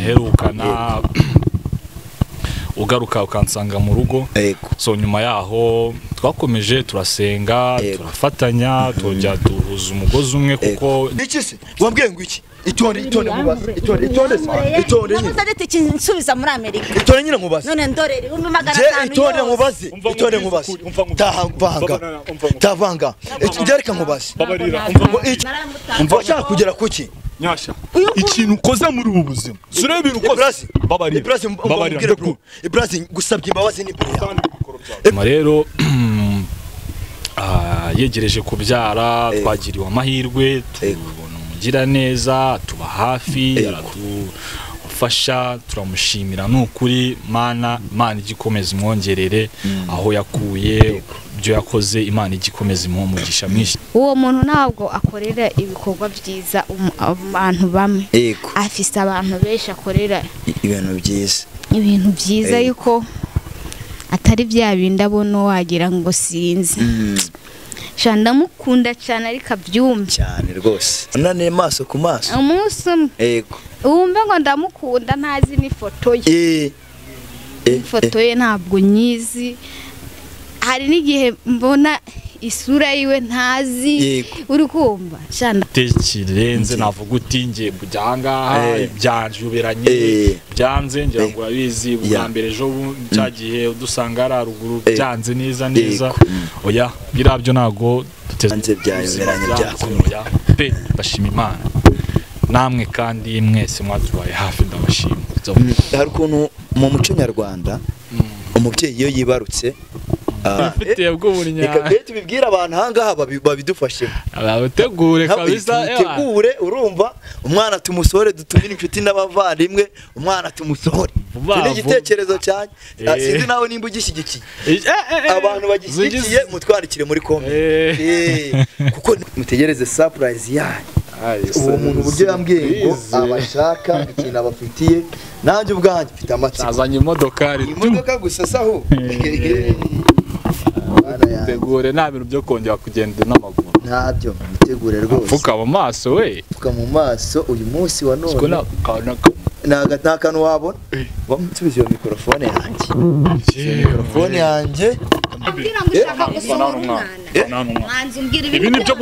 Naherukana ugaruka ukansanga mu rugo. So nyuma yaho twakomeje turasenga, turafatanya, tujya duhuza umugozi umwe kuko iki se wambwiye ngo iki itonde itonde mubaze itonde itonde itonde nyine namuze nsubiza muri Amerika itonde nyine mubaze none ndorere 500 itonde mubaze itonde mubaze tahavanga tavanga ngereka mubaze umva ushaka kugera kuki Nyasha ikintu ukoze muri ubu buzima sure ibintu ukoze babarira babarira Ibrahim gusabye imbabazi ni imbere yawe. Rero yegereje kubyara twagiriwe amahirwe tubona umugira neza tuba hafi aradufasha turamushimira nukuri mana Imana igikomeza imwongerere aho yakuye ibyo yakoze Imana igikomeza imuha mwinshi. Uwo muntu ntabwo akorera ibikorwa byiza abantu bamwe, afise abantu benshi akorera ibintu byiza, ibintu byiza yuko atari bya bindi abona wagira ngo sinzi. Sha ndamukunda cyane ariko abyumve cyane rwose nane maso ku maso umunsi umwe yego wumve ngo ndamukunda ntazi n'ifoto ye ifoto ye ntabwo nyizi, hari n'igihe mbona isura yiwe ntazi uri kumva shanda tekirenze navuga uti ngiye kujya ahangaha byanjuberanye byanze ngira ngo urabizi bwa mbere ejo cyagihe udusanga ari haruguru byanze neza neza oya birabyo nago duteze byayoberanye byakomeye pe ndashima Imana namwe kandi mwese mwatubaye hafi ndabashima. Hari ukuntu mu muco nyarwanda umubyeyi iyo yibarutse ifite bw'ubunya reka tubibwira abantu ahangaha babidufashe abategure kabisa tegure urumva umwana tumusohore dutumire inshuti n'abavandimwe umwana tumusohore ni igitekerezo cyane sinzi nawe nimba ugishyigikiye abantu bagishyigikiye mutwandikire muri comment kuko mutegereze surprise yanyu. Uwo muntu uburyo yambwiye ngo abashaka ikintu abafitiye nanjye ubwanjye mfite amatsiko azanye imodoka imodoka gusa saho tegure nta bintu byo kongera kugenda n'amaguru ntabyo mutegure rwose pfuka mu maso we pfuka mu maso uyu munsi wa none nta kantu wabona bamusubiza iyo mikrofone yanjye mikrofone yanjye ambwira ngo ushaka gusohora umwana manzi umbwira ibintu byo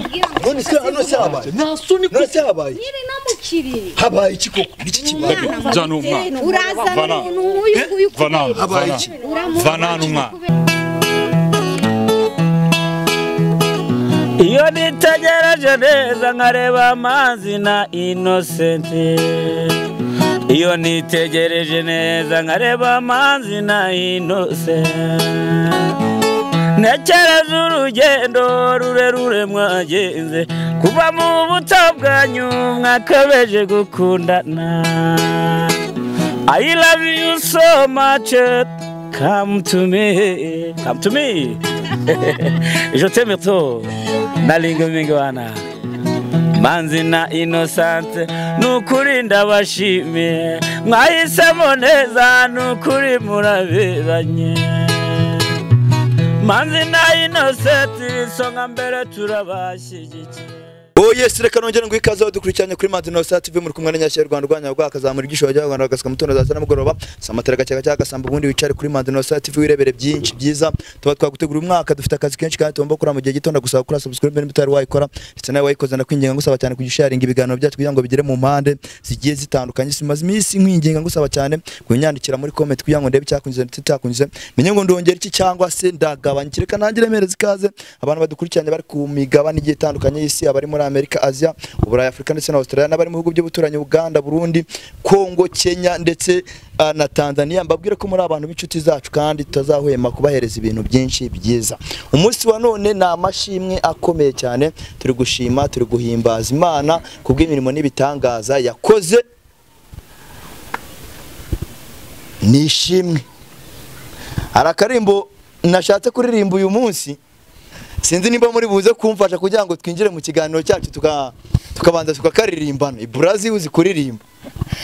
none se hano se habaye nta soni none se habaye nyiri no mukiriri habaye iki koko niki kibaye jana umwana urazana umuntu nk'uyu nguyu habaye iki vana umwana. Iyo nitegereje neza nkareba amazi na Innocent, iyo nitegereje neza nkareba amazi na Innocent, ntekereza urugendo rurerure mwagenze kuva mu buto bwanyu mwakabeje gukundana. I love you so much, come to me, come to me. Je t'aime trop, nalinga mingwana Manzi na Innocent nukuri ndabashimiye mwahisemo neza nukuri muraberanye. Manzi na Innocent isonga mbere turabashyigikiye. Oh yes, reka nongera ngo ikaze dukurikiranye kuri Manzi Innocent TV muri kumwe na Nyashya Rwanda rwanya rwakazamura igisho rya Rwanda gasika mutondo za namugoroba samatera gacyaka cyakasamba ubundi wicare kuri Manzi Innocent TV wirebere byinshi byiza tuba twagutegura umwaka dufite akazi kenshi kandi tugomba gukora mu gihe gito ndagusaba gukora subscribe niba utari wayikora ndetse nawe wayikoze ndakwinginga ngusaba cyane kugisharinga ibiganiro byacu kugira ngo bigere mu mpande zigiye zitandukanye. Simaze iminsi nkwinginga ngusaba cyane kunyandikira muri comment kugira ngo ndebe icyakunyuze ndetse cyakunyuze menye ngo ndongera iki cyangwa se ndagabanya reka nangire mereza ikaze abantu badukurikiranye bari ku migabane igiye itandukanye y'isi abari muri Amerika, Asia, Uburayi, Afrika ndetse na Australia n'abari mu bihugu by'ubuturanyi Uganda, Burundi, Kongo, Kenya ndetse na Tanzania. Mbabwire ko muri abantu b'inshuti zacu kandi tutazahwema kubahereza ibintu byinshi byiza. Umunsi wa none ni amashimwe akomeye cyane, turi gushima, turi guhimbaza Imana kubw'imirimo n'ibitangaza yakoze. Nishimwe. Arakarimbo nashatse kuririmba uyu munsi sinzi nimba muri buze kumfasha kugira ngo twinjire mu kiganiro cyacu tukabanza tukakaririmbana. Iburazi uzi kuririmba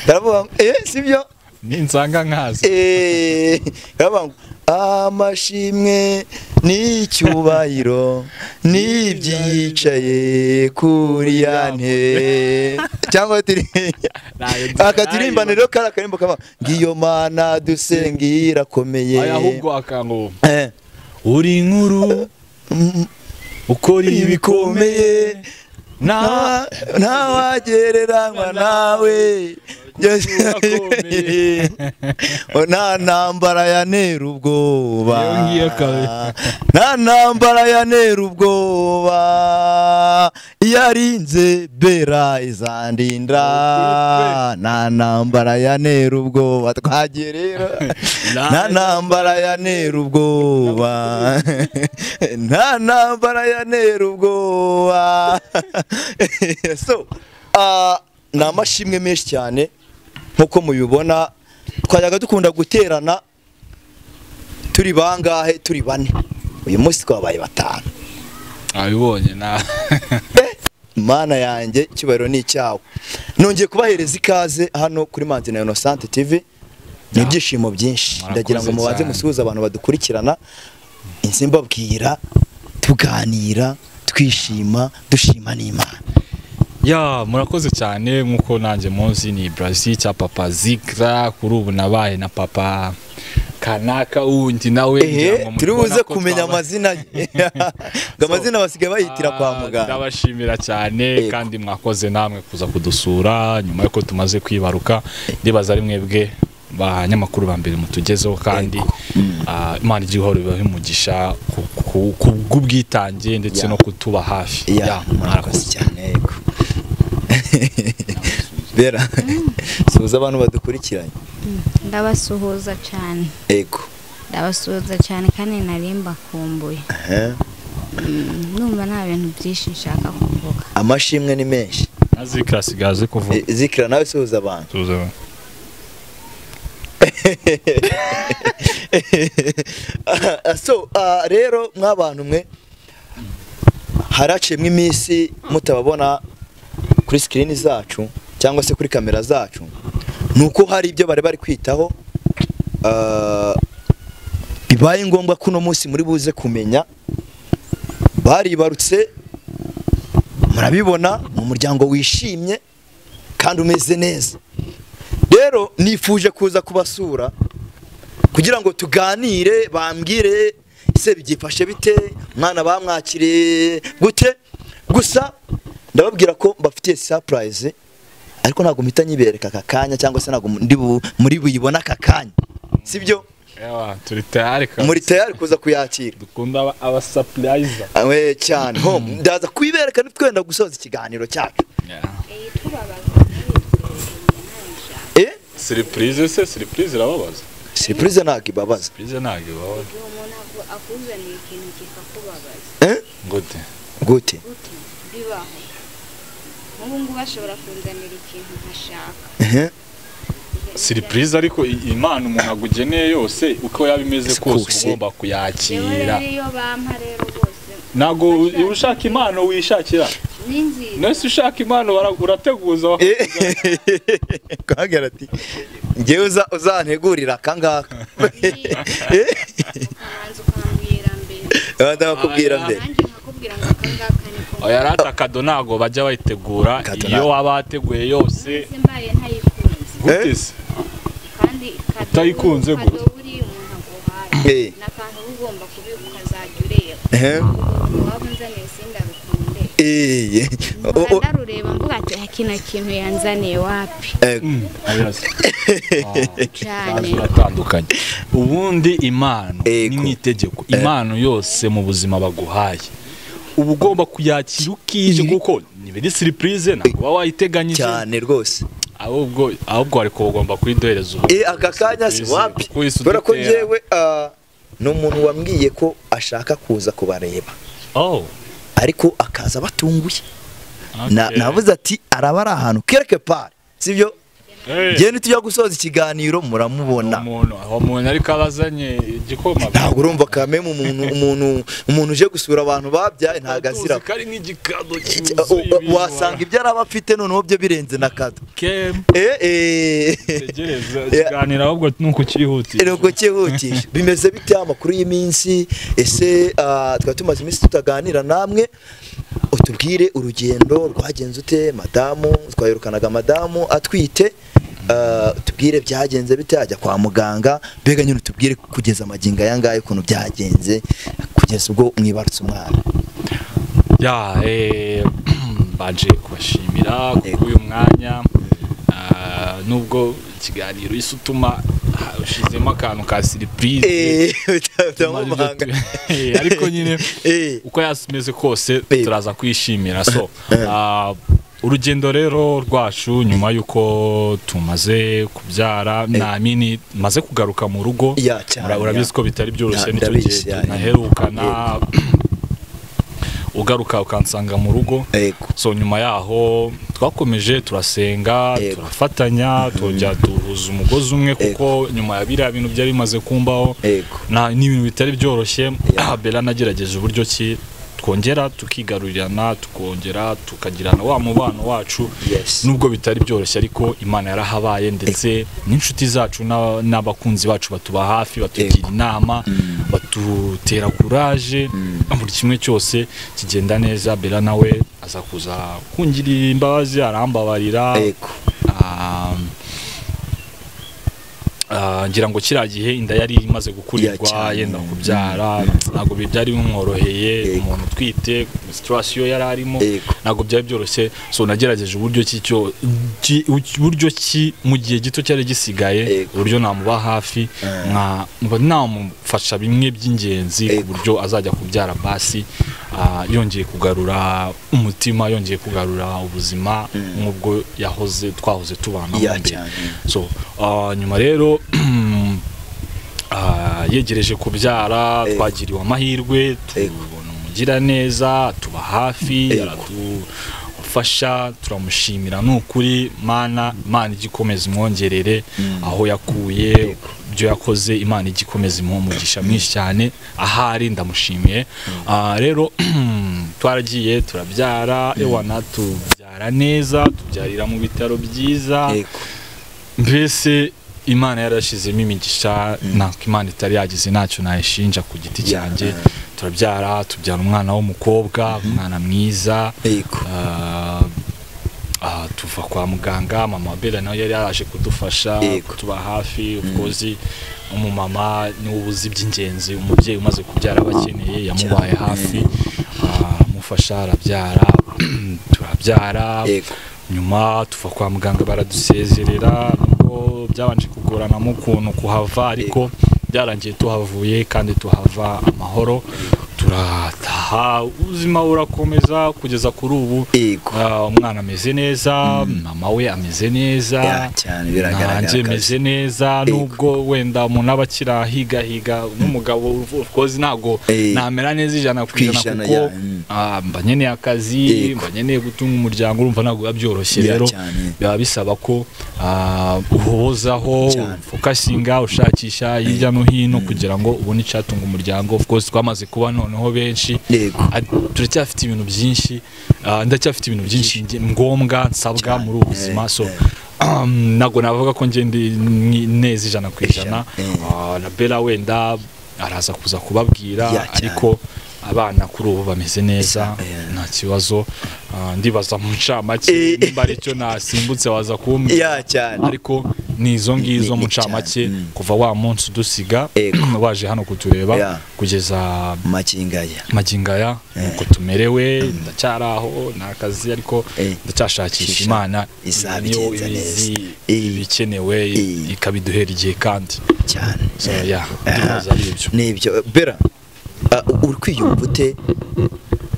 karavuga sibyo ninsanga nkazi karavuga Amashimwe n'icyubahiro n'ibyicaye kuri ya ntebe. Cyangwa turi akaturimbana rero kari akarimbo kaba ngiyo Mana dusenga irakomeye. Aya ahubwo akango uri inkuru ukora ibikomeye ntawagereranywa nawe. Nta ntambara yantera ubwoba, nta ntambara yantera ubwoba, iyarinze Bera izandinda. Nta ntambara yantera ubwoba. Twagiye rero. Nta ntambara yantera ubwoba, nta ntambara yantera ubwoba. So ni amashimwe menshi cyane nkuko mubibona. Twajyaga dukunda guterana turi bangahe? Turi bane. Uyu munsi twabaye 5. Abibonye na Mana yanjye icyubahiro ni icyawe. Nongeye kubahereza ikaze hano kuri Manzi na Innocent TV. Ni ibyishimo byinshi. Ndagira ngo mubanze musuhuze abantu badukurikirana, inzimbabwira, tuganira, twishima, dushima n'Imana. Ya, murakoze cyane. Nkuko nanjye munsi ni Brazil cya Papa Zikra, kuri ubu nabaye na Papa Kanaka wundi nawe turi buze kumenya amazina ye. Amazina basigaye bayitira kwa muganga. Ndabashimira cyane kandi mwakoze namwe kuza kudusura nyuma yuko tumaze kwibaruka. Ndibaza ari mwebwe banyamakuru ba mbere mutugezeho, kandi Imana igihoro ibahe umugisha kubw'ubwitange ndetse no kutuba hafi. Ya, murakoze cyane. Yego. Bera, suhuza abantu badukurikiranye. Ndabasuhuza cyane. Yego. Ndabasuhuza cyane kandi narimba kumbuye. Numva nta bintu byinshi nshaka kuvuga. Amashimwe ni menshi. Zikra sigaze kuvuga. Zikra nawe suhuza abantu. Suhuza abantu. So rero mwabantu mwe haraciyemo iminsi mutababona kuri screen zacu cyangwa se kuri kamera zacu, nuko hari ibyo bari kwitaho. Bibaye ngombwa kuno munsi muri buze kumenya baribarutse. Murabibona mu muryango wishimye kandi umeze neza. Rero nifuje kuza kubasura kugira ngo tuganire, bambwire ese byifashe bite, mwana bamwakire gute. Gusa ndababwira ko mbafitiye surprise, ariko ntago mpita nyibereka aka kanya, cyangwa se ntago ndi muri buyibona aka kanya, sibyo? Ewa, turi tayari kabisa. Muri tayari kuza kuyakira. Dukunda aba surprise. We cyane. Ho ndaza kuyibereka nitwenda gusoza ikiganiro cyacu. Surprise se surprise irababaza. Surprise ntago ibabaza. Surprise ntago ibabaza. Umuntu akuzaniye ikintu kikakubabaza. Gute? Gute? Bibaho. Ubu ngubu bashobora kunzanira ikintu ntashaka. Surprise ariko Imana umuntu agugeneye yose uko yabimeze kose ugomba kuyakira. Iyo bampa rero bose. Nago ushaka impano wishakira. Nese ushaka impano urateguza. Kagera ati ngewe uzantegurira akangaka. Ndakubwira mbere. Oya rata kado nago bajya bayitegura iyo wabateguye yose. Gute se? Kandi utayikunze gute? Eh. Nakantu ugomba kubika ukazajya ureba. Wabunzaniye sindarukunde. Eh. Ndarureba mvuga ati kino kintu yanzaniye wapi? Cyane. Atandukanye. Ubundi impano ni mwitegeko. Impano yose mu buzima baguhaye uba ugomba kuyakira ukije, kuko ni biri surprise ntabwo wayiteganyije cyane rwose. Ahubwo ariko ugomba kuyiduhereza ubu. Aka kanya si wapi? Kubera ko njyewe ni umuntu wambwiye ko ashaka kuza kubareba. Oh. Ariko akaza batunguye. Navuze ati araba ari ahantu quelque part, sibyo? Ngiye nitujya gusoza ikiganiro muramubona. Umuntu ariko abazanye igikoma. Ntabwo urumva kame umuntu uje gusura abantu babyaye ntago azira. Kari nk'igikado cyuzuye. Wasanga ibyo araba afite noneho byo birenze na kado. Tegereza ikiganiro ahubwo nuko cyihutisha. Nuko cyihutisha. Bimeze bite amakuru y'iminsi? Ese twari tumaze iminsi tutaganira namwe, utubwire urugendo rwagenze ute? Madamu twayirukanaga madamu atwite, tubwire byagenze bite ajya kwa muganga, mbega nyine utubwire kugeza amagingo aya ngaya ukuntu byagenze kugeza ubwo mwibarutse umwana. Ya baje kubashimira kuko uyu mwanya nubwo ikiganiro isutuma ushizemo akantu ka surprise ariko nyine uko yasimeze kose turaza kwishimira. So urugendo rero rwacu nyuma yuko tumaze kubyara namini maze kugaruka mu rugo, urabizi ko bitari byoroshye nicyo gihe naherukana ugaruka ukansanga mu rugo. So nyuma yaho twakomeje turasenga turafatanya tujya duhuza umugozi umwe kuko nyuma ya biriya bintu byari bimaze kumbaho n'ibintu bitari byoroshye. Bella nagerageje uburyo ki twongera tukigarurirana tukongera tukagirana wa mubano wacu nubwo bitari byoroshye ariko Imana yarahabaye ndetse n'inshuti zacu n'abakunzi bacu batuba hafi batugira inama batutera courage buri kimwe cyose kigenda neza. Bella nawe aza kuza kungirira imbabazi arambabarira. Ngira ngo kiriya gihe inda yari imaze gukurirwa yenda kubyara ntabwo byari bimworoheye umuntu utwite situation yari arimo ntabwo byari byoroshye. So nagerageje uburyo ki mu gihe gito cyari gisigaye uburyo namuba hafi namufasha bimwe by'ingenzi ku buryo azajya kubyara basi yongeye kugarura umutima yongeye kugarura ubuzima nk'ubwo yahoze twahoze tubana mbere. So nyuma rero yegereje kubyara twagiriwe amahirwe tubona umugira neza tuba hafi aradufasha turamushimira n'ukuri. Mana igikomeza imwongerere aho yakuye ibyo yakoze, Imana igikomeza imuha mwinshi cyane ahari ndamushimiye. Rero twaragiye turabyara ewana tubyara neza tubyarira mu bitaro byiza mbese Imana yarashizemo imigisha nako Imana itari yagize ntacyo nayishinja ku giti cyanjye. Turabyara tubyara umwana w'umukobwa umwana mwiza. Tuva kwa muganga mama Bella nawe yari yaraje kudufasha kutuba hafi. Of course umumama ni ubuzi by'ingenzi umubyeyi umaze kubyara abakeneye yamubaye hafi amufasha arabyara turabyara. Nyuma tuva kwa muganga baradusezerera nubwo byabanje kugorana mu kuntu kuhava ariko byarangiye tuhavuye kandi tuhava amahoro turataha ubuzima burakomeza kugeza kuri ubu. Umwana ameze neza mama we ameze neza nanjye meze neza nubwo wenda umuntu aba akira higa nk'umugabo of course ntago namera neza 100% kuko mba nkeneye akazi mba nkeneye gutunga umuryango urumva ntabwo biba byoroshye. Rero biba bisaba ko uhozaho focusinga ushakisha hirya no hino kugira ngo ubone icyatunga umuryango. Of course twamaze kuba noneho benshi turacyafite ibintu byinshi ndacyafite ibintu byinshi ngombwa nsabwa muri ubu buzima. So ntabwo navuga ko nge ndi neza 100% na Bella wenda araza kuza kubabwira ariko abana kuri ubu bameze neza nta kibazo. Ndibaza mu ncamake nimba ari cyo nasimbutse waza kumbwira ariko ni izo ngizo mu ncamake kuva wa munsi udusiga waje hano kutureba kugeza magingaya nuko tumerewe. Ndacyari aho nta kazi ariko ndacyashakisha Imana izabigenza neza ibikenewe ikabiduhera igihe kandi cyane. So yeah ndibaza ari ibyo nibyo. Bella uri kwiyumva ute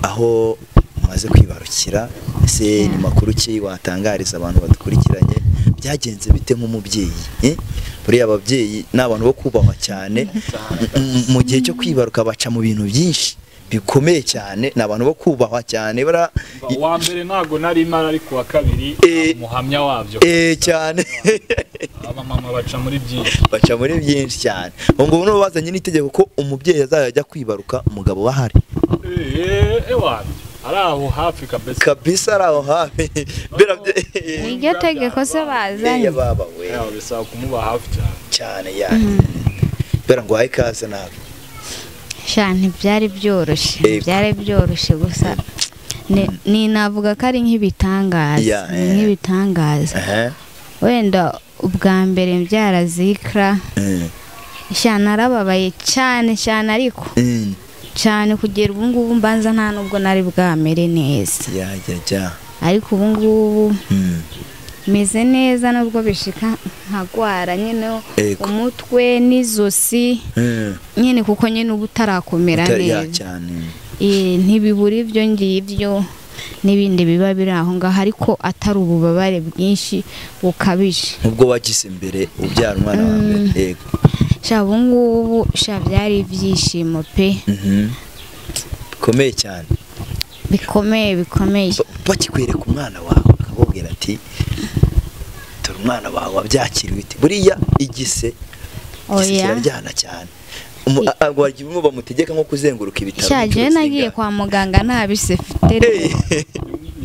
aho umaze kwibarukira? Ese ni makuru ki watangariza abantu badukurikiranye? Byagenze bite nk'umubyeyi? Buriya ababyeyi ni abantu bo kubahwa cyane mu gihe cyo kwibaruka baca mu bintu byinshi bikomeye cyane, ni abantu bo kubahwa cyane. Bara wa mbere ntago nari mara, ariko wa kabiri umuhamya wabyo cyane. Abamama baca muri byinshi, baca muri byinshi cyane. Ngo ubu bazanye n'itegeko ko umubyeyi azajya ajya kwibaruka umugabo bahari. Ari aho hafi kabisa, kabisa ari aho hafi. Iryo tegeko se bazanye baba we bisaba kumuba hafi cyane cyane yani. Bera ngo ikaze nawe. Sha ntibyari byoroshye, byari byoroshye gusa ni navuga ko ari nk'ibitangaza, nk'ibitangaza. Wenda ubwa mbere mbyara Zikra, sha narababaye cyane cyane, ariko cyane kugera ubu ngubu mbanza nta nubwo nari bwamere neza. Ariko ubu ngubu meze neza, nubwo bishika nkagwara nyine umutwe n'izosi nyine, kuko nyine ubu utarakomera neza. Ntibibura ibyo ngibyo n'ibindi biba biri aho ngaho, ariko atari ububabare bwinshi bukabije ubwo wagize mbere ubyara umwana wa mbere. Sha ubu ngubu sha byari ibyishimo pe, bikomeye cyane, bikomeye bikomeye. Bakikwereka umwana wawe akakubwira ati dore umwana wawe wabyakiriwe ite, buriya igise kiraryana cyane. Ngo bamutegeka nko kuzenguruka ibitaro. Sha je nagiye kwa muganga nta bise mfite.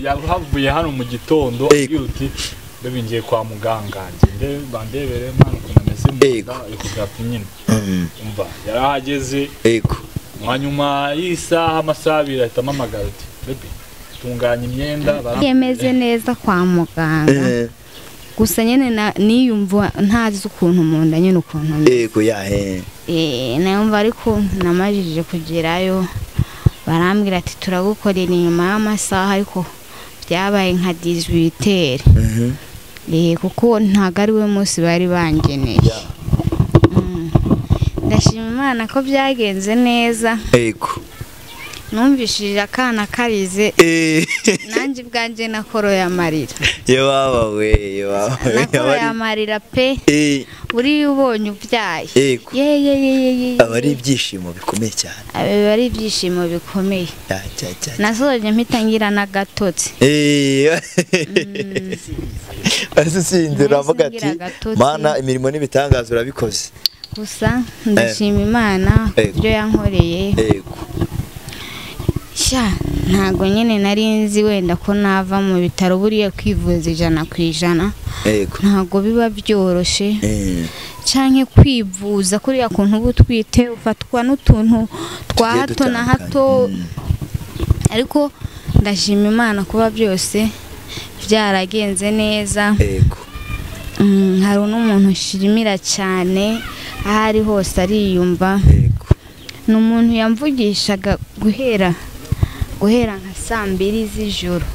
Yahavuye hano mu gitondo agira uti bebe ngiye kwa muganga ngende bandebere mwana ukuntu ameze mu nda, ecography nyine. Umva yarahageze. Hanyuma y'isaha amasaha abiri ahita amamagara ati bebe tunganya imyenda. Yemeze neza kwa muganga. Gusa nyene niyumva ntazi ukuntu mu nda nyene ukuntu yego yahe. Nayumva ariko namajije kugerayo barambwira ati turagukorera inyuma y'amasaha, ariko byabaye nka 18h. Kuko ntago ari we munsi bari bangeneye. Ndashima Imana ko byagenze neza. Numvishije akana karize, nanjye ubwanjye nakoroye amarira. Yebaba we, yebaba we, nakoroye amarira pe. Buriya ubonye ubyaye ye aba ari ibyishimo bikomeye cyane, aba ari ibyishimo bikomeye. Nasoje mpita ngira n'agatotsi. Asinzira avuga ati Mana imirimo n'ibitangaza urabikoze. Gusa ndashima Imana kubyo yankoreye. Sha ntago nyine nari nzi wenda ko nava mu bitaro, buriya kwivuza 100% ntago biba byoroshe. Canke kwivuza kuriya kuntu uba utwite ufatwa n'utuntu twa hato na hato, ariko ndashima Imana kuba byose byaragenze neza. Hari n'umuntu nshimira cyane aho ari hose ariyumva. Ni umuntu yamvugishaga guhera nka saa 2 z'ijoro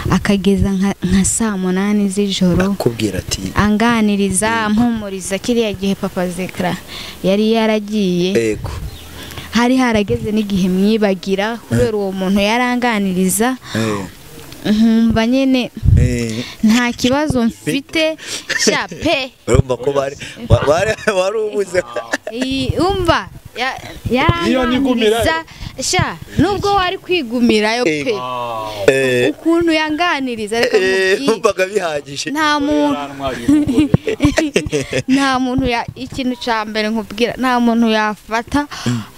akageza nka saa 8 z'ijoro, akubwira ati anganiriza ampumuriza. Kiriya gihe papa Zikra yari yaragiye, hari harageze n'igihe mwibagira kubera uwo muntu yaranganiriza, nkumva nyine nta kibazo mfite sha pe. Urumva ko bari wari ubuze umva yaranganiriza sha nubwo wari kwigumirayo pe, ukuntu yanganiriza reka mubwire umvaga bihagije. Nta muntu nta muntu ya ikintu ca mbere nkubwira, nta muntu yafata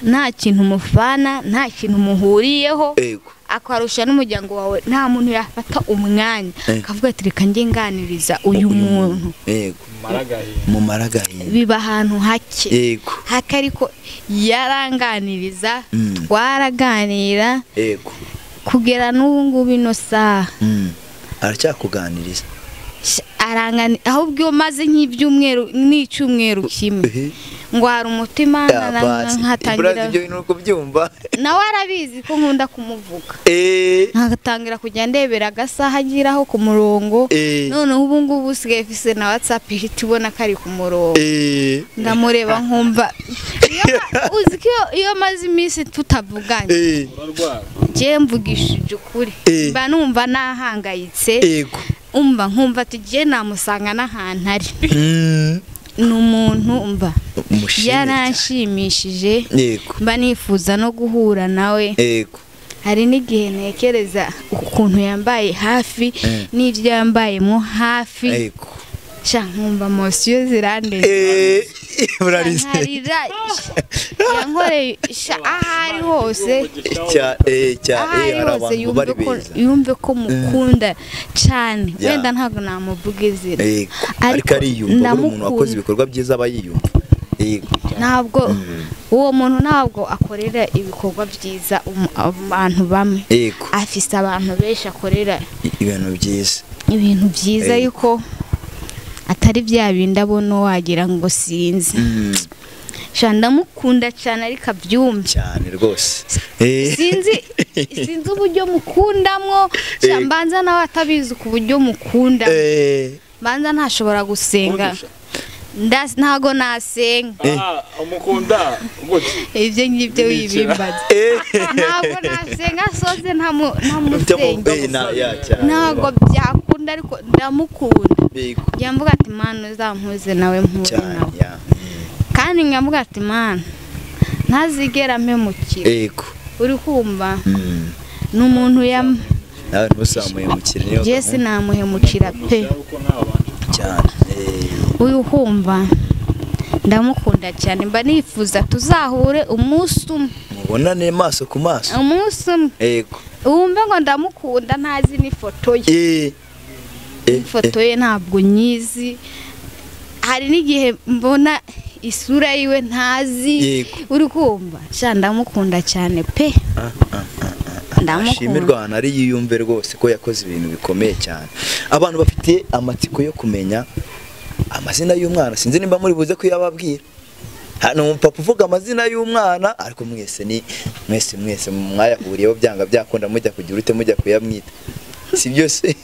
nta kintu mufana, nta kintu muhuriyeho, akarusha n'umuryango wawe. Nta muntu yafata umwanya akavuga ati reka njye nganiriza uyu muntu. Mu maragahinda biba ahantu hake hake, ariko yaranganiriza twaraganira kugera n'ubu ngubu ino saha aracyakuganiriza. Arangani ahubwo iyo maze nk'ibyumweru n'icyumweru kimwe ngo hari umutima nkatangira ibyo bintu kubyumva, nawe arabizi ko nkunda kumuvuga, nkatangira kujya ndebera agasaha agiraho ku murongo. Noneho ubu ngubu usigaye mfise na WhatsApp ihita ibona ko ari ku murongo, ndamureba nkumva uzi ko iyo maze iminsi tutavuganye njye mvugishije ukuri mba numva nahangayitse, umva nkumva tugiye namusanga n'ahantu ari. Ni umuntu umva Yaranshimishije, mba nifuza no guhura nawe. Hari n'igihe ntekereza ukuntu yambaye hafi n'ibyo yambayemo hafi, sha nkumva emosiyo zirandeze, yankoreye aho ari hose, yumve ko mukunda cyane. Wenda ntabwo namuvuga izina, ariko ariyumva. Buri muntu wakoze ibikorwa byiza aba yiyumva. Ntabwo uwo muntu ntabwo akorera ibikorwa byiza abantu bamwe, afise abantu benshi akorera ibintu byiza, ibintu byiza yuko atari bya bindi abona wagira ngo sinzi. Sha ndamukunda cyane, ariko abyumve cyane rwose. Sinzi uburyo mukundamwo, sha mbanza nawe atabizi ku buryo mukunda. Mbanza ntashobora gusenga, ntago nasenga. Umukunda ibyo ngibyo wibimbaza, ntabwo nasenga soze ntamusenga, ntabwo byakunda, ariko ndamukunda. Njya ati Mana uzampuze nawe mpuze nawe, kandi nkavuga ati Mana ntazigera mpemukira. Uri kumva ni umuntu nawe ntuzamuhemukire, niyo Jesse namuhemukira pe cyane. Uyu kumva ndamukunda cyane, mba nifuza tuzahure umunsi umwe, mubonane maso ku maso umunsi umwe. Yego, wumve ngo ndamukunda ntazi n'ifoto ye. Ifoto ye ntabwo nyizi, hari n'igihe mbona isura yiwe ntazi. Uri kumva sha ndamukunda cyane pe. Ashimirwa ahantu ari yiyumve rwose ko yakoze ibintu bikomeye cyane. Abantu bafite amatsiko yo kumenya amazina y'umwana, sinzi nimba muri buze kuyababwira. Hano umupapa uvuga amazina y'umwana, ariko mwese ni mwese mwayahuriyeho byanga byakunda, mujya kugira ute, mujya kuyamwita, si byose?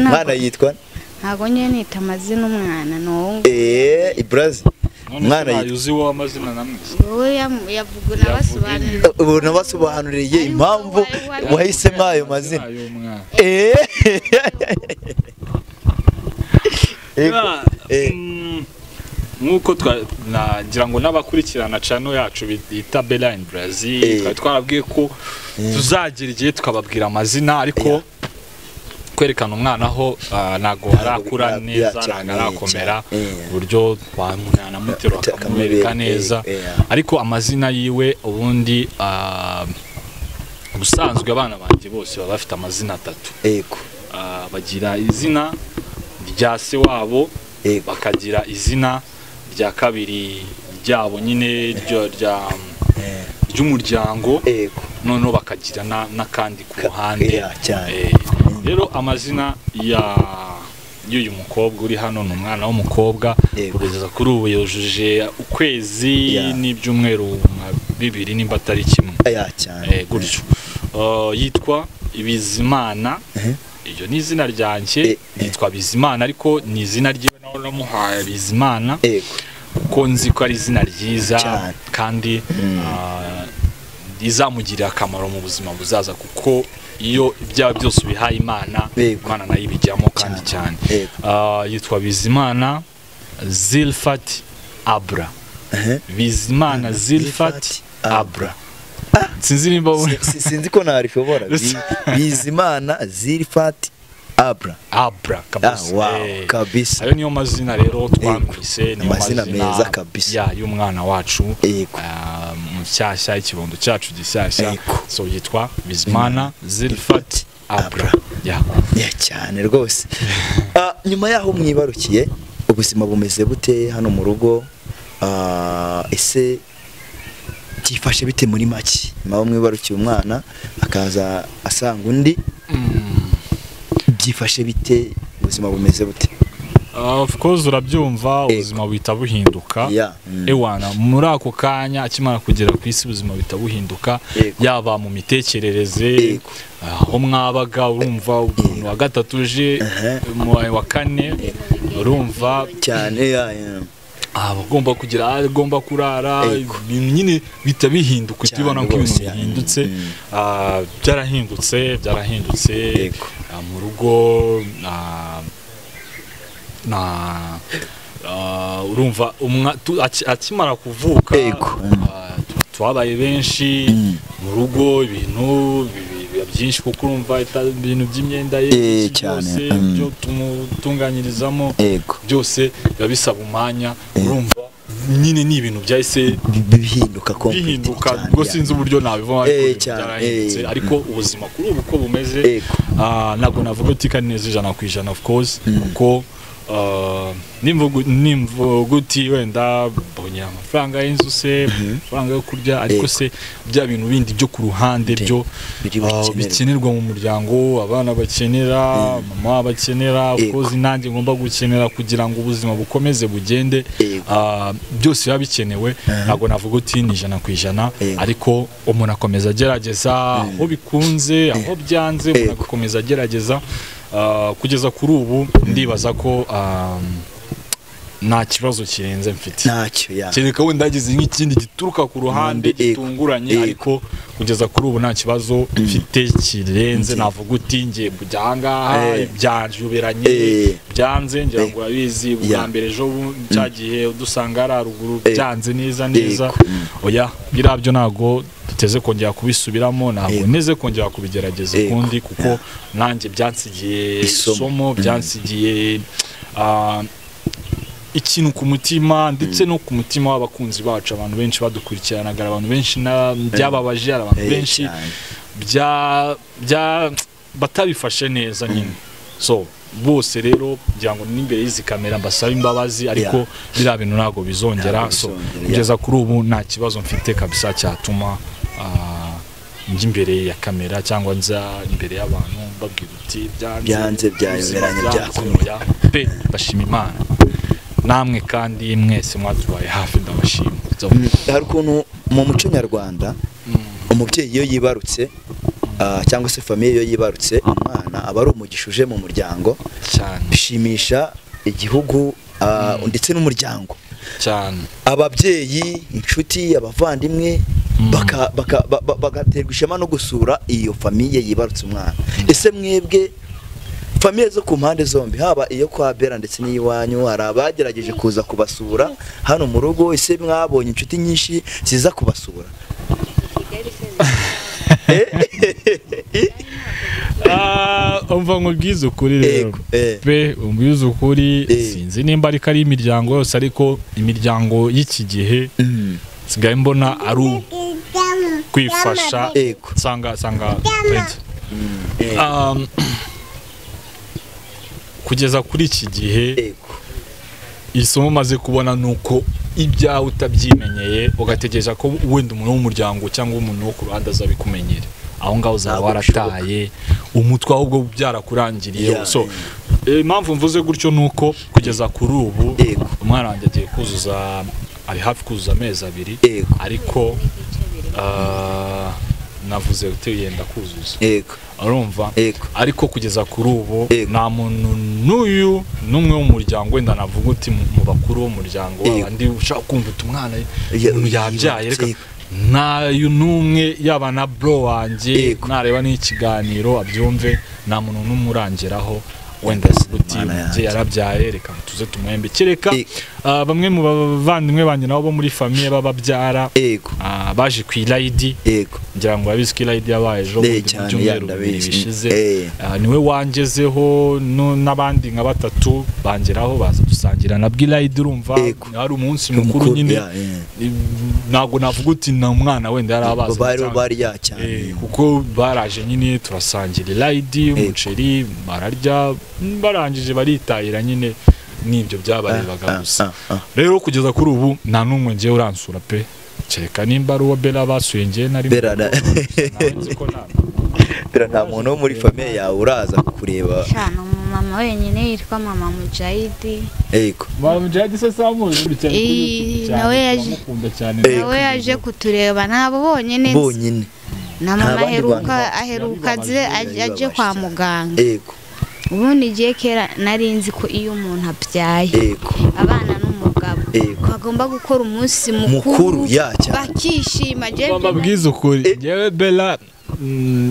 Mwana yitwa ntago nyine nita amazina umwana no Ibrazi mwana yuzi wo amazina namwe wowe yavuga nabasobanurira, ubu nabasobanuriye impamvu wahisemo ayo mazina. Nkuko nagira ngo n'abakurikirana channel yacu bita Bella in Brazil, twarabwiye ko tuzagira igihe tukababwira amazina, ariko kwerekana umwana aho ntago arakura neza, ntago arakomera uburyo twamwana mutero akamwereka neza, ariko amazina yiwe ubundi ubusanzwe abana banjye bose baba bafite amazina atatu. Bagira izina rya se wabo, bakagira izina rya kabiri ryabo nyine ry'umuryango, noneho bakagira n'akandi ku ruhande. Rero amazina y'uyu mukobwa uri hano ni umwana w'umukobwa, kugeza kuri ubu yujuje ukwezi n'ibyumweru bibiri nimba atari kimwe gutyo. Yitwa Bizimana, iryo ni izina ryanjye, yitwa Bizimana ariko ni izina ryiwe nawe namuhaye Bizimana kuko nzi ko ari izina ryiza kandi rizamugirira akamaro mu buzima buzaza, kuko iyo ibyaha byose ubihaye Imana, Imana nayo ibijyamo kandi cyane. Yitwa Bizimana Zilfat Abra. Bizimana Zilfat Abra. Sinzi nimba sinzi ko narishobora. Bizimana Zilfat Abra. Abra kabisa. Wow, kabisa. Ayo niyo mazina rero twamwise, niyo mazina meza kabisa ya y'umwana wacu mushyashya, ikibondo cyacu gishyashya. So yitwa Bizimana Zilfat Abra. Ya cyane rwose. Nyuma yaho mwibarukiye ubuzima bumeze bute hano mu rugo? Ese byifashe bite muri make? Nyuma mwibarukiye umwana akaza asanga undi, byifashe bite, ubuzima bumeze bute? Of course urabyumva, ubuzima buhita buhinduka. Ewana muri ako kanya akimara kugera ku isi ubuzima buhita buhinduka, yaba mu mitekerereze, aho mwabaga urumva umuntu wa gatatu uje mu wa kane, urumva cyane agomba kugira agomba kurara, nyine bita bihinduka, tubona ko ibintu bihindutse. Byarahindutse mu rugo, na Urumva akimara kuvuka twabaye benshi mu rugo, ibintu biba byinshi kuko urumva ibintu by'imyenda ye byose byo tumutunganyirizamo byose biba bisaba umwanya. Urumva nyine ni ibintu byahise bihinduka ubwo sinzi uburyo nabivuga ariko byarahindutse. Ariko ubuzima kuri ubu uko bumeze ntabwo navuga uti kandi neza 100% of course, kuko nimvuga uti wenda mbonye amafaranga y'inzu se, amafaranga yo kurya, ariko se bya bintu bindi byo ku ruhande byo bikenerwa mu muryango, abana bakenera, mama bakenera, of course nanjye ngomba gukenera kugira ngo ubuzima bukomeze bugende, byose biba bikenewe. Ntabwo navuga uti ni 100%, ariko umuntu akomeza agerageza aho bikunze, aho byanze, umuntu agakomeza agerageza kugeza kuri ubu. Ndibaza ko nta kibazo kirenze mfite, ntacyo kereka wenda hagize nk'ikindi gituruka ku ruhande gitunguranye, ariko kugeza kuri ubu nta kibazo mfite kirenze navuga uti ngiye kujya ahangaha byanjuberanye byanze, ngira ngo urabizi bwa mbere ejo cya gihe udusanga ari haruguru byanze neza neza. Oya biriya byo ntabwo duteze kongera kubisubiramo, ntabwo neze kongera kubigerageza ukundi, kuko nanjye byansigiye isomo, byansigiye ikintu ku mutima, ndetse no ku mutima w'abakunzi bacu, abantu benshi badukurikiranaga, abantu benshi byababaje, abantu benshi bya batabifashe neza nyine. So bose rero ngira ngo n'imbere y'izi kamera mbasaba imbabazi, ariko biriya bintu ntabwo bizongera. So kugeza kuri ubu nta kibazo mfite kabisa cyatuma njya imbere ya kamera cyangwa nza imbere y'abantu mbabwira uti byanze byayoberanye byakomeye pe. Ndashima Imana namwe kandi mwese mwatubaye hafi, ndabashima. Hari ukuntu mu muco nyarwanda umubyeyi iyo yibarutse cyangwa se famille iyo yibarutse umwana aba ari umugisha uje mu muryango cyane, bishimisha igihugu ndetse n'umuryango cyane, ababyeyi, inshuti, abavandimwe bagaterwa ishema no gusura iyo famille yibarutse umwana. Ese mwebwe famille zo ku mpande zombi, haba iyo kwa Bella ndetse n'iwanyu, hari abagerageje kuza kubasura hano mu rugo? Ese mwabonye inshuti nyinshi ziza kubasura? Umva nkubwize ukuri rero pe, umbwize ukuri, sinzi nimba ariko ari imiryango yose, ariko imiryango y'iki gihe nsigaye mbona ari kwifasha, sanga kugeza kuri iki gihe isomo maze kubona nuko ibyawe utabyimenyeye ugategereza ko wenda umuntu w'umuryango cyangwa umuntu wo ku ruhande azabikumenyera, aho ngaho uzaba warataye umutwe ahubwo byarakurangiriye. So impamvu mvuze gutyo nuko kugeza kuri ubu umwana wanjye agiye kuzuza, ari hafi kuzuza amezi 2, ariko navuze yenda kuzuza, urumva, ariko kugeza kuri ubu nta muntu n'uyu n'umwe w'umuryango wenda navuga uti mu bakuru b'umuryango abandi ushaka kumva uti umwana yabyaye, reka ntayu n'umwe yaba na bro wanjye nareba n'ikiganiro abyumve, nta muntu n'umwe urangeraho wenda uti umubyeyi yarabyaye reka tuze tumuhembe, kereka bamwe mu bavandimwe banjye nabo bo muri famille bababyara baje ku irayidi, ngira ngo babizi ko irayidi yabaye ejo mu byumweru bibiri bishize, niwe wangezeho n'abandi nka 3 bangeraho baza dusangira na bw'irayidi. Urumva hari umunsi mukuru nyine, ntabwo navuga uti na umwana wenda yarabaza kuko baraje nyine turasangira irayidi, umuceri bararya, barangije baritahira nyine, nibyo byabarebaga gusa. Rero kugeza kuri ubu nta n'umwe ngiye uransura pe, kereka nimba ari uwo Bella basuye ngiye nari Bella nta muntu wo muri famille yawe uraza kukureba? Cyane mama wenyine yitwa mama Mujahidi. Yego mama Mujahidi se samuzi cyane, nawe yaje kutureba, nabo bonyine na mama aheruka aje kwa muganga. Yego ubundi igihe kera nari nzi ko iyo umuntu abyaye abana n'umugabo bagomba gukora umunsi mukuru bakishima. Mbabwize ukuri njyewe Bella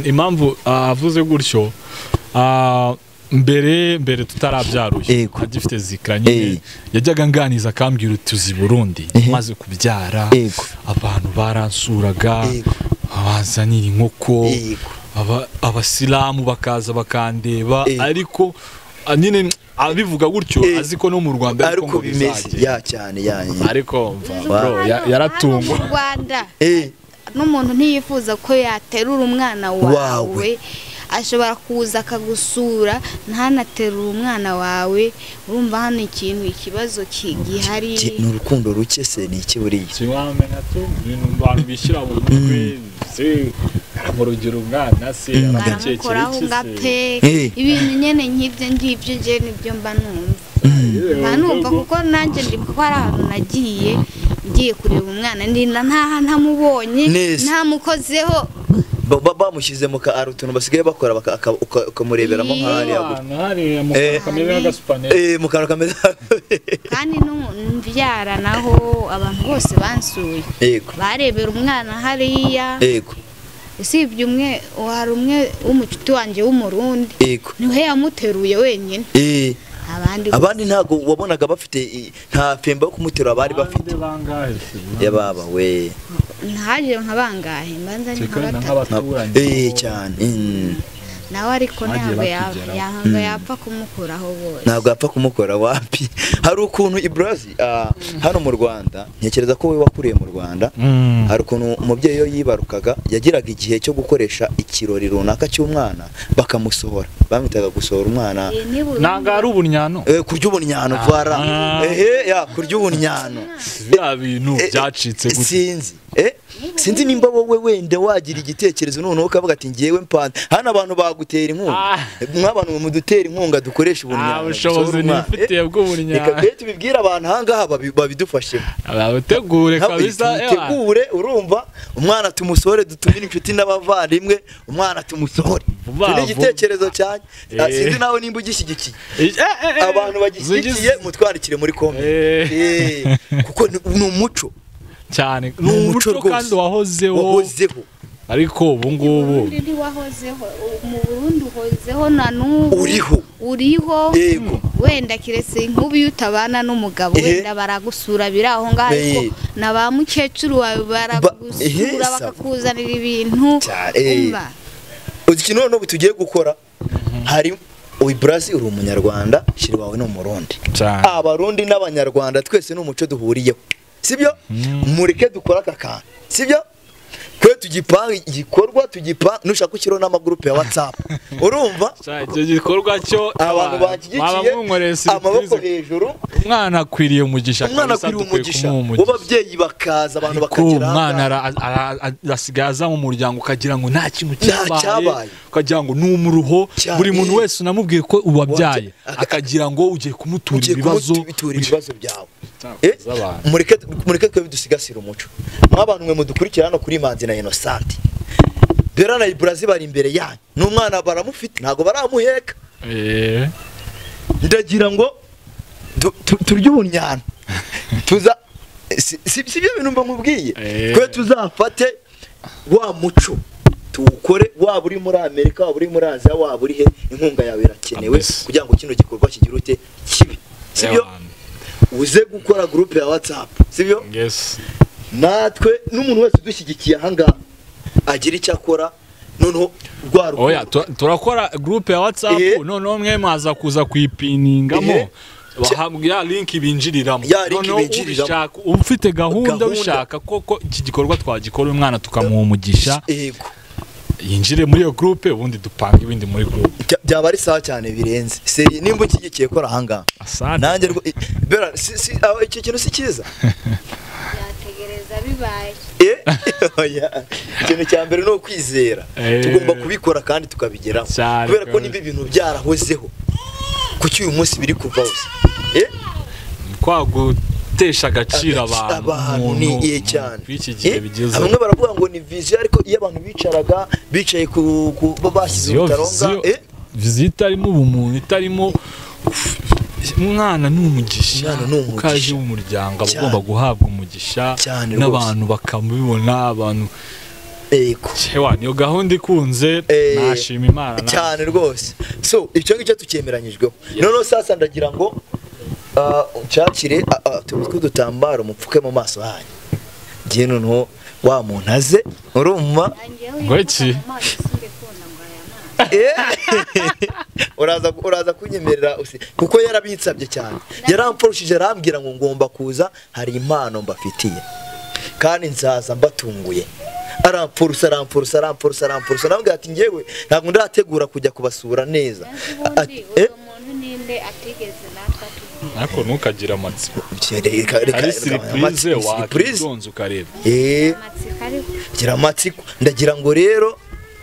impamvu avuze gutyo, Mbere tutarabyaruye agifite zikra nyine yajyaga nganiza akambwira uti uzi Burundi maze kubyara abantu baransuraga abazanira inkoko abasilamu bakaza bakandeba ariko nyine abivuga gutyo aziko no mu Rwanda ariko bimeze ya cyane ya ariko bro yaratungwa mu Rwanda n'umuntu ntiyifuza ko yaterura umwana wawe ashobora kuza akagusura ntanaterura umwana wawe. Urumva hano ikintu ikibazo gihari ni urukundo ruke se ni iki buriya siwamenya tu ibintu abantu bishyira mu mutwe se aramurugera umwana se aramukekera iki se ibintu nyene nk'ibyo ngibyo nje nibyo mba numva kuko nanjye ndi kuko ari ahantu nagiye ngiye kureba umwana ndinda ntaha ntamubonye ntamukozeho bamushyize mu ka utuntu basigaye bakora ukamureberamo nk'ahariya mu kantu kameze kandi mbyara naho abantu bose bansuye barebera umwana hariya usibye umwe hari umwe w'umucuti wanjye w'umurundi niwe yamuteruye wenyine abandi ntago wabonaga bafite nta femba yo kumuterura bari bafite yababa we ntaje nka bangahe mbanza ni nka batatu cyane nawe ariko ntabwo yapfa kumukuraho bose ntabwo yapfa kumukora wapi. Hari ukuntu Iburazi hano mu Rwanda ntekereza ko we wakuriye mu Rwanda hari ukuntu umubyeyi iyo yibarukaga yagiraga igihe cyo gukoresha ikirori runaka cy'umwana bakamusohora bamwitaga gusohora umwana ntabwo ari ubunyano kurya ubunyano vara ya kurya ubunyano bya bintu byacitse gute sinzi sinzi nimba wowe wenda wagira igitekerezo noneho ukavuga ati ngiyewe mpanze hano abantu bagutera inkunga mw'abantu mudutera inkunga dukoresha ubunyano ubushobozi nifitiye bw'ubunyano reka twe tubibwire abantu ahangaha babidufashemo abategure kabisa tegure urumva umwana tumusohore dutumire inshuti n'abavandimwe umwana tumusohore ni igitekerezo cyane sinzi nawe nimba ugishyigikiye abantu bagishyigikiye mutwandikire muri comment kuko ni umuco cyane ni umuco kandi wahozeho ariko ubu ngubu wahozeho mu Burundi uhozeho na n'ubu uriho wenda kiretse nk'ubu iyo utabana n'umugabo wenda baragusura biri aho ngaho ariko na ba mukecuru wawe baragusura bakakuzanira ibintu umva ikintu noneho tugiye gukora hari Iburazi uri umunyarwanda shiri wawe ni umurundi abarundi n'abanyarwanda twese ni umuco duhuriyeho sibyo mureke dukora aka kantu sibyo kwe tugipanga igikorwa tugipanga nushaka ukiro n'amagroupe ya WhatsApp urumva icyo gikorwa cyo abantu bakigikiye amaboko hejuru umwana akwiriye umugisha umwana akwiriye umugisha w'ababyeyi bakaza abantu bakagira umwana asigaye aza mu muryango ukagira ngo nta kintu cyabaye ukagira ngo ni umuruho buri muntu wese unamubwiye ko uwabyaye akagira ngo ugiye kumutura ibibazo byawe mureke twe dusigasira umuco mw'abantu mwe mudukurikira hano kuri Manzi na Innocent Bera na Iburazi bari imbere yanyu n'umwana baramufite ntago baramuheka ndagira ngo turye ubunyano tuza si byo bintu mba nkubwiye twe tuzafate wa muco tuwukore waba uri muri Amerika waba uri muri Aziya waba uri he inkunga yawe irakenewe kugira ngo kino gikorwa kigire ute kibi sibyo uze gukora groupe ya WhatsApp sibyo yes natwe n'umuntu wese udushyigikiye ahangaha agira icyo akora noneho rwa rukundo oya turakora groupe ya WhatsApp noneho mwe mwaza kuza kuyipiningamo bahabwa link binjiriramo noneho ubishaka ufite gahunda ushaka koko iki gikorwa twagikora umwana tukamuha umugisha yego yinjire muri iyo groupe ubundi dupanga ibindi muri groupe byaba ari sawa cyane birenze seri nimba ushyigikiye kora ahangaha nanjye bera icyo kintu si cyiza byategereza bibaye ikintu cya mbere ni ukwizera tugomba kubikora kandi tukabigeraho kubera ko niba ibintu byarahozeho kuki uyu munsi biri kuvaho kwa gutesha agaciro abantu ni cyane iki gihe bigeze bamwe baravuga ngo ni vision ariko iyo abantu bicaraga bicaye ku bashyize urutaronga vision itarimo ubumuntu itarimo umwana ni umugisha ukaje mu muryango agomba guhabwa umugisha n'abantu bakamubibona abantu Yego. Chewa niyo gahunda ikunze nashima Imana cyane rwose. So icyo ngicyo tucyemeranyijweho. Noneho sasa ndagira ngo nshakire tubitwe udutambaro mupfuke mu maso hanyu. Ngiye noneho wa muntu aze urumva ngo iki uraza kunyemerera kuko yarabinsabye cyane, yaramfurushije arambwira ngo ngomba kuza hari impano mbafitiye kandi nzaza mbatunguye. Aramfurusa arambwira ati ngewe ntabwo ndategura kujya kubasura neza. Ariko ntukagira amatsiko, ari surprise wakitonze ukareba. Gira amatsiko, ndagira ngo rero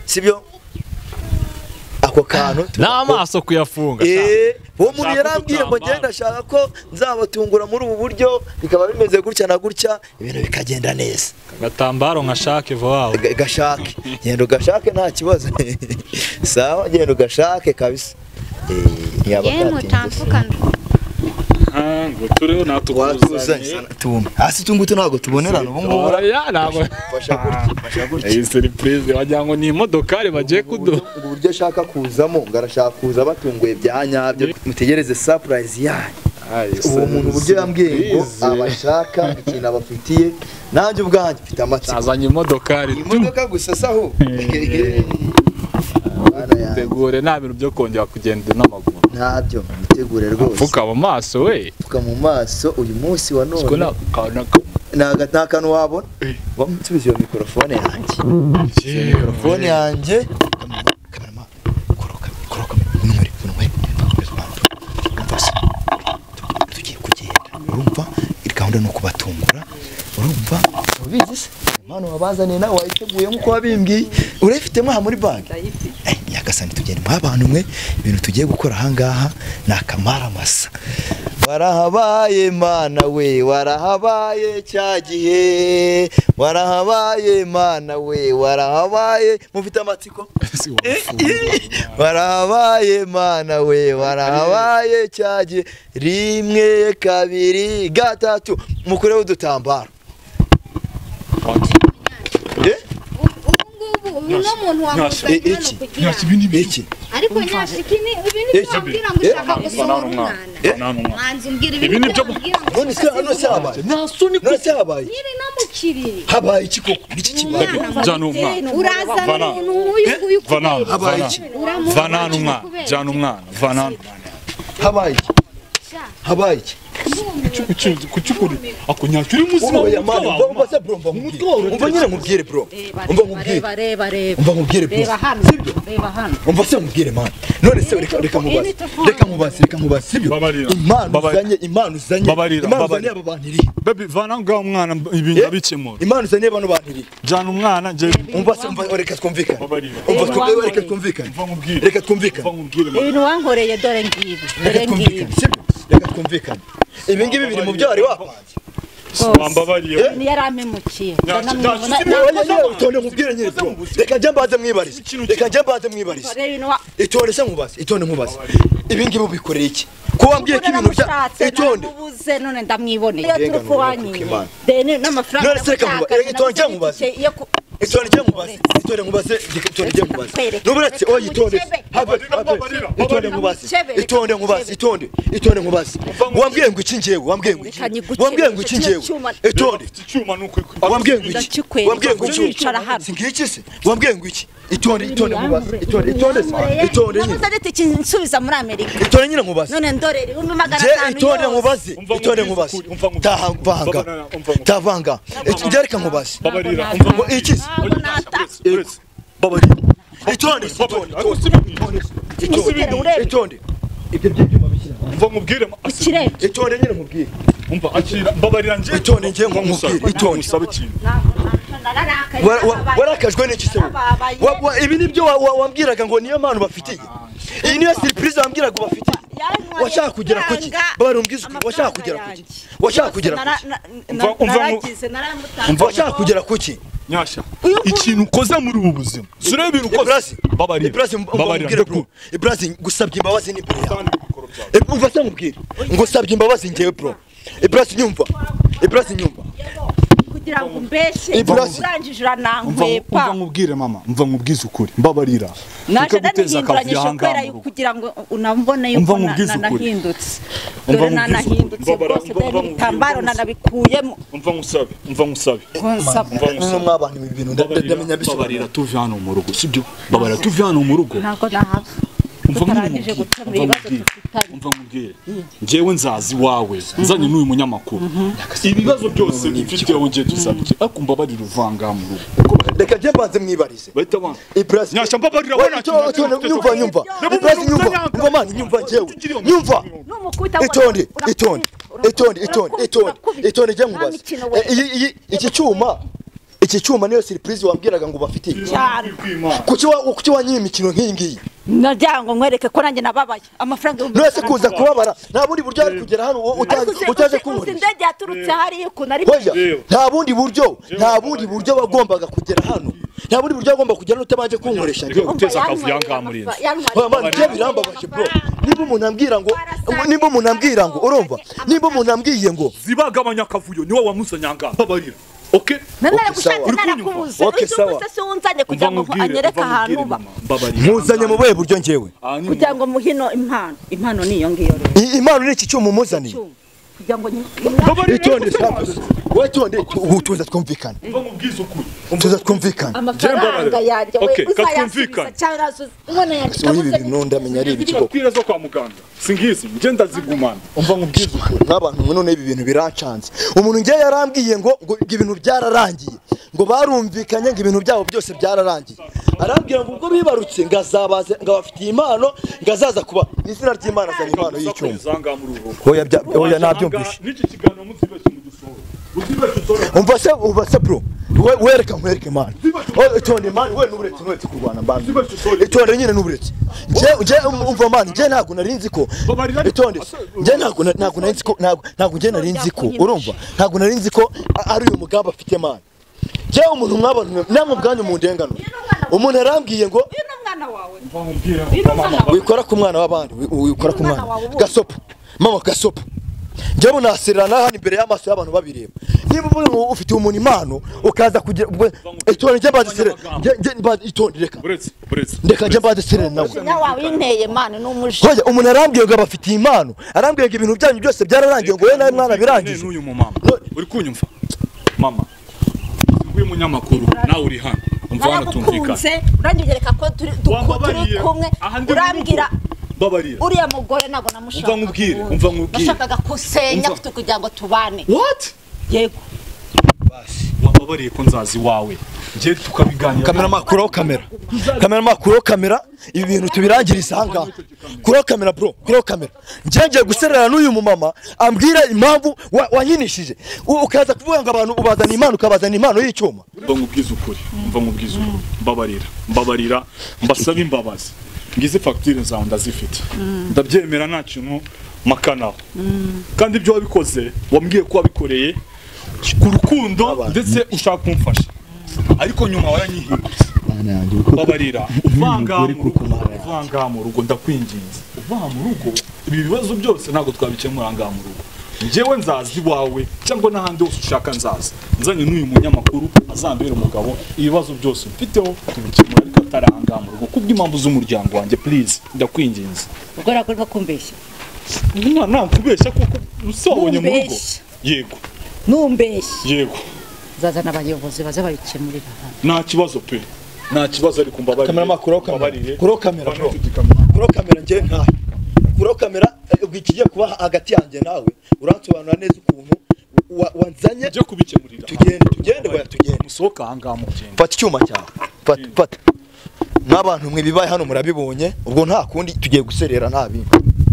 sibyo ako kantu n'amaso kuyafunga. Uwo muntu yarambwiye ngo ngenda ashaka ko nzabatungura muri ubu buryo bikaba bimeze gutya na gutya, ibintu bikagenda neza. Agatambaro nkashake vuba gashake, genda ugashake nta kibazo. Sawa, genda ugashake kabisa. Ngo tureho natukuzanye hasi tungutu ntabwo tubonerana ubu ngubu. Fasha gutya. Iyi surprise wagira ngo ni imodokari bagiye kuduha. Uburyo ashaka kuzamo ngo arashaka kuza batunguye bya nyabyo. Mutegereze surprise yanyu. Uwo muntu uburyo yambwiye ngo abashaka ikintu abafitiye, nanjye ubwanjye mfite amatsiko. Azanye imodokari. Imodoka gusa saho. Tegure nta bintu byo kongera kugenda n'amaguru. Ntabyo, mutegure rwose. Pfuka mu maso we. Pfuka mu maso uyu munsi wa none. Nta kantu wabona. Bamusubize iyo mikrofone yanjye. Mikrofone yanjye. Kamerama koroka koroka unwere unwere. Tugiye kugenda. Urumva iri gahunda no kubatungura. Urumva ubizi se? Impano wabazaniye nawe wayiteguye nkuko wabimbwiye. Urayifitemo aha muri banki? Nyagasani tugende mwa bantu mwe, ibintu tugiye gukora aha ngaha ni akamara masa. Warahabaye mana we, warahabaye cya gihe, warahabaye mana we, warahabaye. Mufite amatsiko? Warahabaye mana we, warahabaye cya gihe. 1 2 3 mukureho udutambaro. Ariko nyashiki ni ibintu byambwira ngo ushaka gusohora umwana. Manzi umbwira ibintu byambwira ngo none se hano se habaye. None se habaye. Nyiri no mukiriri. Habaye iki koko? Niki kibaye? Jana umwana. Urazana umuntu nk'uyu nguyu kubera. Habaye iki? Vana umwana. Jana umwana. Vana. Habaye iki? Habaye iki? Kucyukuri ako nyacyo uri muzima. Umva se bro, umva nyine nkubwire bro. Umva nkubwire. Umva nkubwire bro. Sibyo? Umva se nkubwire man. None se reka mubaze. Reka mubaze, reka mubaze sibyo? Impano uzanye, impano uzanye. Impano uzanye aba bantu iri. Baby vana ngaho umwana ibintu abikemura. Impano uzanye bano bantu iri. Jana umwana nje. Umva se umva reka twumvikane. Umva twumvikane, reka twumvikane. Reka twumvikane. Ibintu wankoreye dore ngibi. Dore ngibi. Sibyo? Reka twumvikane. Ibi ngibi biri mu byo wari wapanze. Wambabariye. Ni yarampemukiye. Itonde nkubwire nyine bro. Reka njye mbanze mwibarize. Reka njye mbanze mwibarize. Itonde se nkubaze, itonde nkubaze. Ibi ngibi ubikoreye iki? Ko wambwiye ko ibintu bya itonde. Ubuze none ndamwiboneye. Iyo turufu wanyiye. Deni n'amafaranga. None se reka nkubaze, itonde nkubaze. Itonde nkubaze, itonde nkubaze, itonde nkubaze. Nuburetse oya itonde. Have itonde nkubaze. Itonde nkubaze, itonde. Itonde nkubaze. Wambwiye ngo iki ngewe, wambwiye ngo iki. Wambwiye ngo iki ngewe. Itonde. Icyuma nuko wambwiye ngo iki. Wambwiye ngo iki. Singiki se. Wambwiye ngo iki. Itonde, itonde nkubaze. Itonde, itonde. Itonde nyine. Nabuze ati nsubiza muri Amerika. Itonde nyine nkubaze. None ndorere 500,000. Itonde nkubaze. Itonde nkubaze. Tahavanga. Tavanga. Reka nkubaze. Ngo iki? Babarira. Itonde, itonde. Itonde. Ibyo by'ibyuma bishyira. Umva nkubwire. Itonde nyine nkubwire. Umva akira mbabarira nje. Itonde ngiye nkubwire. Itonde. Usabe ikintu. Warakajwe n'iki se? Ibi nibyo wambwiraga ngo niyo mpano bafitiye. Iyi niyo surprise wambwiraga bafitiye. Washaka kugera kuki? Barumbwiza washaka kugera kuki? Washaka kugera kuki? Umva washaka kugera kuki? Nyasha ikintu ukoze muri ubu buzima surebe ibintu ukoze. Babarira, babarira bro. Ibrahim gusabye imbabazi ni imbere yawe. Umva se nkubwire. Ngo sabye imbabazi ngewe bro. Ibrahim nyumva. Ibrahim nyumva. Kugira ngo umbeshye urangije uranankwepa. Umva nkubwire mama, umva nkubwize ukuri, mbabarira. Naje nahinduranyije kubera kugira ngo unambone yuko nanahindutse. Dore nanahindutse rwose, dore ibitambaro nanabikuyemo. Umva ngusabe, umva ngusabe. Umva mwabana ibi bintu ndamenya bisobanura. Tuve hano mu rugo, sibyo? Babarira tuve hano mu rugo. Ntabwo nahava. Umva nkubwire, njyewe nzazi wawe nzanye n'uyu munyamakuru, ibibazo byose mfiteho ngiye tuzabike, ariko mbabarira uvanga mu rugo. Reka njye mbanze mwibarize. Nyashya mbabarira we. Nyumva nyumva Ibrasi, nyumva umva man, nyumva njyewe nyumva. Itonde itonde itonde itonde itonde itonde njye nkubaze. Iki cyuma niyo surprise wambwiraga ngo bafitiye cyane. Kuki wanyiye imikino nk'iyi ngiyi? Nagira ngo nkwereke ko nanjye nababaye amafaranga. None kuza kubabara nta bundi buryo ari kugera hano utaje kunkoresha. Indege yaturutse hariya ukuntu ari. Nta bundi buryo, nta bundi buryo wagombaga kugera hano. Nta bundi buryo wagomba kugera hano utabanje kunkoresha. Ngiye guteza akavuyo ngaha muri inzu. Man, njye birambabaje bro. Niba umuntu ambwira ngo, niba umuntu ambwira ngo urumva, niba umuntu ambwiye ngo zibagabanya akavuyo niwe wamusanya ngaha. Mbabarira. Okay. Okay, sawa. Muzanye mu buhe buryo njyewe? Kugira ngo muhino impano. Impano niyo ngiyo rero. Impano ni iki cyuma umuzaniye? Kugira ngo itonde sawa. Wowe itonde ubu tuza twumvikana. Umva nkubwize ukuri. Tuza twumvikana. Amafaranga yanjye we uzayasubiza cyangwa ubona yanjye. Ibi bintu ndamenya ari ibiki koko. Kwira zo kwa muganga. Singizi nje ndazigumana. Umva nkubwize ukuri. N'abantu none ibi bintu birancanze. Umuntu ngiye yarambwiye ngo ibintu byararangiye. Ngo barumvikanye ngo ibintu byabo byose byararangiye. Arambwira ngo ubwo bibarutse ngazabaze ngabafitiye impano ngazaza kuba izina ry'Imana azana impano y'icyuma. Oya oya nabyumvishe. N'iki kiganiro muzibeshye mu gisohoro. Umva se bro. Wereka nkwereke man. Itonde man, we n'uburetse n'uretse kurwana mbanza. Itonde nyine n'uburetse. Nje umva man, nje ntago narinzi ko. Itonde. Nje ntago narinzi ko ntago nje narinzi ko urumva. Ntago narinzi ko ari uyu mugabo afite man. Nje umuntu mwabana namwe ubwanyu mu ndengano. Umuntu arambwiye ngo wikora ku mwana w'abandi, wikora ku mwana. Gasopo. Mama gasopo. Njyewe nasirana hano imbere y'amaso y'abantu babireba. Niba uvuga ngo ufite umuntu impano ukaza kugira itonde njye mbadisire njye itonde reka. Ndeka njye mbadisire nawe. Nawe winteye mano n'umuje. Hoya umuntu arambwiye ngo abafitiye impano, arambwiye ngo ibintu byanyu byose byararangiye ngo we nawe mwana birangije. N'uyu mumama. Uri kunyumva? Mama. Uyu munyamakuru nawe uri hano. Umva hano tumvikana. Urangigereka ko turi kumwe urambwira Babarira. Uriya mugore nago namushaka. Umva nkubwire, umva nkubwire. Nashakaga kusenya kugira ngo tubane. What? Yego. Basi, wababariye ko nzazi wawe. Nje tukabiganira. Kamera makuru kamera. Kamera makuru kamera, ibi bintu tubirangiriza hanga. Kuri kamera bro, kuri kamera. Nje ngiye guserera n'uyu mumama ambwira impamvu wanyinishije. Ukaza kuvuga ngo abantu ubazana impano ukabazana impano y'icyuma. Umva nkubwize ukuri, umva nkubwize ukuri. Mbabarira, mbabarira, mbasaba imbabazi. Ngize facture zawe ndazifite. Ndabyemera nta kintu makanaho. Kandi ibyo wabikoze wambwiye ko wabikoreye ku rukundo ndetse ushaka kumfasha. Ariko nyuma waranyihindutse. Babarira uvanga mu rugo ndakwinginze. Uva mu rugo ibi bibazo byose ntago twabikemura ngaha mu rugo. Njyewe nzazi wawe cyangwa n'ahandi hose ushaka nzaza. Nzanye n'uyu munyamakuru azambera umugabo ibibazo byose mfiteho tubikemura ariko ataranga mu rugo kubw'impamvu z'umuryango wanjye please ndakwinginze. Ubwo rakurwa kumbeshya. Mwana kubeshya kuko usabonye mu rugo. Yego. Numbeshya. Yego. Nzazana abayobozi baze babikemurira hano. Nta kibazo pe. Nta kibazo ariko mbabarire. Kamera makuru kamera. Kuro kamera bro. Kuro kamera nje nta. Kuro kamera ikigiye kuba hagati yanjye nawe uransobanura neza ukuntu wanzanye ujye kubikemurira. Tugende oya tugende. Musohoka aha ngaha mugende. Fata icyuma cyawe. Fata. N'abantu mwe bibaye hano murabibonye ubwo nta kundi tugiye guserera nta bindi.